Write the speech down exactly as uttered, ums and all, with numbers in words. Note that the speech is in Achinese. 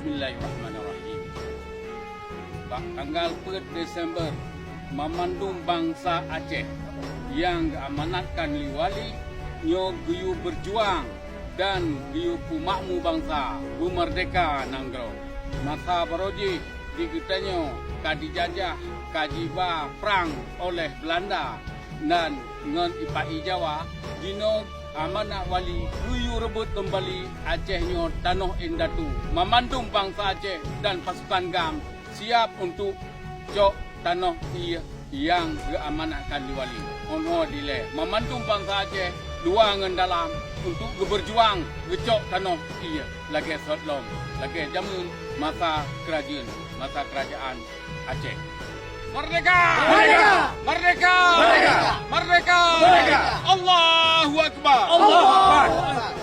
Bismillahirrahmanirrahim. Bak tanggal peuet Desember, mamandum bansa Aceh nyang geuamanatkan lé Wali nyoe geuyue beujuang dan geuyue peumakmu bansa, beumeurdeka nanggroe. Masa barô jih di geutanyoe ka jijajah, ka jiba prang oleh Beulanda dan ngon ipa-i Jawa, jinoe amanah Wali geuyue reubot keumbali Aceh nyoe tanoh indatu. Mamandum bansa Aceh dan pasukan GAM siap untuk cok tanoh ié nyang geuamanahkan lé Wali. Ôn ho dilée, mamandum bansa Aceh luwa ngon dalam untuk geubeujuang geucok tanoh ié lagée sot lom, lagée jameun masa keurajeuen, masa keurajeuen Aceh. Merdeka! Merdeka! Merdeka! Merdeka! Merdeka! Allahu Akbar! Allahu Akbar!